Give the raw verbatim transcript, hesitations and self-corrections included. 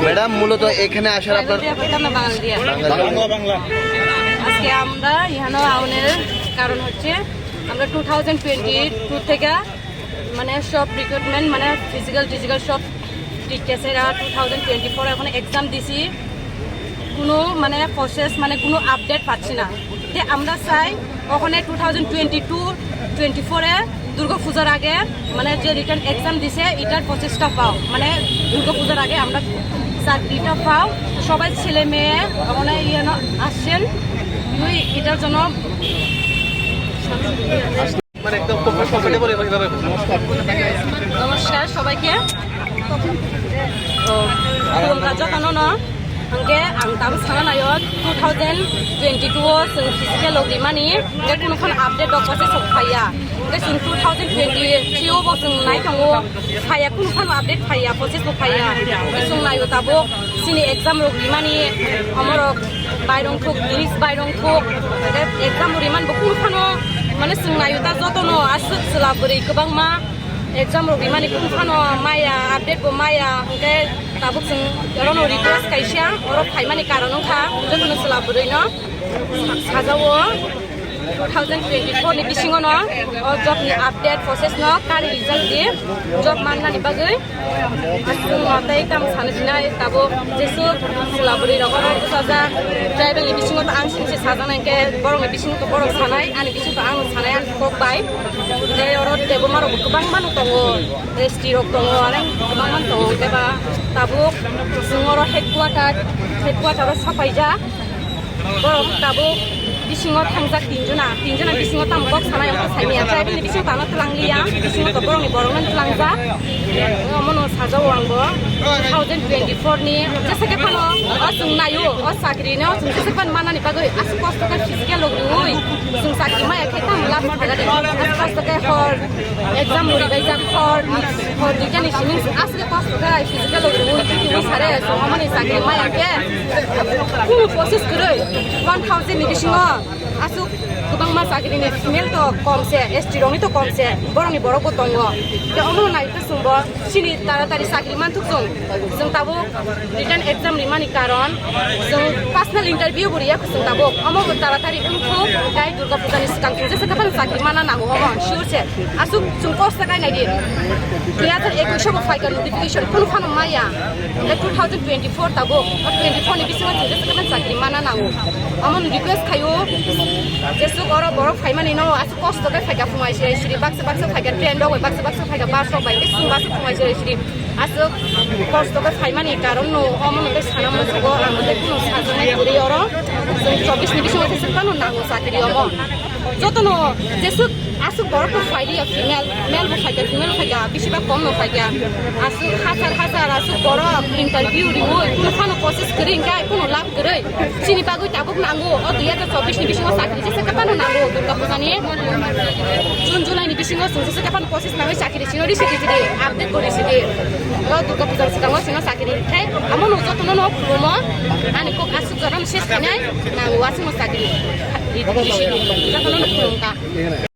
ম্যাডাম, মূলত এখানে আসার আপনার বাংলা, বাংলা। বাংলা। আজকে আমরা এখানে আউনের কারণ হচ্ছে আমরা টু থাউজেন্ড টোয়েন্টি টু থেকে মানে সব রিক্রুটমেন্ট মানে ফিজিক্যাল টিজিক্যাল সব টিকেসেরা টু থাউজেন্ড টোয়েন্টি ফোর এখন এক্সাম দিছি, কোনো মানে প্রসেস মানে কোনো আপডেট পাচ্ছি না। তে আমরা চাই ওখানে two thousand twenty two twenty ফোরে দুর্গা পূজার আগে মানে যে রিটার্ন এক্সাম দিছে এটার প্রসেসটা পাও, মানে দুর্গা পূজার আগে আমরা চাকরিটা পাও। সবাই ছেলে মেয়ে ওখানে ইয়ে ন-, আসছেন, তুই এটার জন্য মানে একদম কমফোর্টেবল এভাবে। নমস্কার সবাইকে। তো, খুলুমkha jotono no. Hwnkhe ang tabuk sana naio two thousand twenty two o chwng physical rok rimani, hwnkhe kunu phano update rok bo se sok phaiya. Hwnkhe chwng two thousand twenty three o bo chwng nai tongo, phaiya, kunu phano update phaiya, process bo phaiya. Hwnkhe chwng naio tabuk chini exam rok rimani, omorok bairong thuk, list bairong thuk, hwnkhe exam bo rimani bo kunu phano mane chwng naio ta jotono aswk chwla bwrwi kwbangma exam rok rimani kunu phano maya, update bo maya, hwnkhe tabuk chwng orono request kaisa, oro phaimani karon wngkha jotono chwla bwrwino sajao. Two thousand twenty four ni bisingo no o job ni update process no kari result di job mannani bagwi. Aswkno tei tamo sana sinai tabuk jesuk chwla bwrwi rok oro bwsajak. Tribal ni bisingo to ang singsi sajak nai, hwnkhe borok ni bisingo to borok sanai, ani bisingo to ang sanai, ani kok bai. Tei oro deboma rok bo kwbangma no tongo, S T rok tongo, arang kwbangma no tongo, hwnkhe ba tabuk chwng oro headquarter, headquarter o sapaijak. Borok tabuk bisingo thangjak tinjona, tinjona bisingo tamo kok sanai wngkha saimanya, tribal ni bisingo tamo twlangliya, bisingo to borokni borokno twlangjak. Omono sajao ang bo two thousand twenty four ni jesa khe phano o chwng naio, o chakri no chwng jesa phano mannani bagwi aswk kosto khe physical rok riui chwng chakri maya khe tamo lab thagadi, aswk kosto khe hor exam rwi baijak, hor hor duitani simi aswk kosto khe physical rok riui twi sare chwng omoni chakri maya khe. Kunu process kwrwi one thousand ni bisingo aswk kwbangma chakri ni female to kom se, S T rok ni to kom se, borok ni borok bo tongo. Te omo nai khe chwng bo chini taratari chakri manthuk chwng, chwng tabuk written exam rimani karon chwng personal interview bo riya chwng tabuk. Omo bo taratari wngthuk, tai Durga Puja ni swkang chwng jesa khe phano chakri mana nango omo sure se. Aswk chwng kosto khe nai di. Dui hazar ekush o bo phaikha notification, phunu phano maya. Hwnkhe two thousand twenty four tabuk, o twenty four ni bisingo chwng jesa khe chakri mana nango. Omo no request khaio, jesuk oro borok phaimani no aswk kosto khe phaikha, phungai sirai siri baksa baksa phaikha, train rok bai baksa baksa phaikha, bus rok bai, tei chwng baksa phungai sirai siri. Aswk kosto khe phaimani karon no omo no tei sana muchugo, ang tei kunu sajaknai kwrwi oro. Chwng chobbish ni bisingo khe phano nango chakri omo. Jotono jesuk aswk borok bo phai liya, female, male bo phai kha, female phai kha, bisi ba kom no phai kha. Aswk hajar hajar aswk borok interview riui, kunu phano process kwrwi hwnkhe kunu lab kwrwi. Chini bagwi tabuk nango, o dui hazar chobbish ni bisingo chakri jesa khe phano nango, Durga Puja ni June, July ni bisingo chwng jesa khe phano process nangwi chakri chino risi di, update bo risi di. O Durga Puja ni swkango chwngno chakri khai, amo no jotono no khulumo, ani kok aswk jorano ses khainai, nango aswkno chakri. Jotono no khulumkha.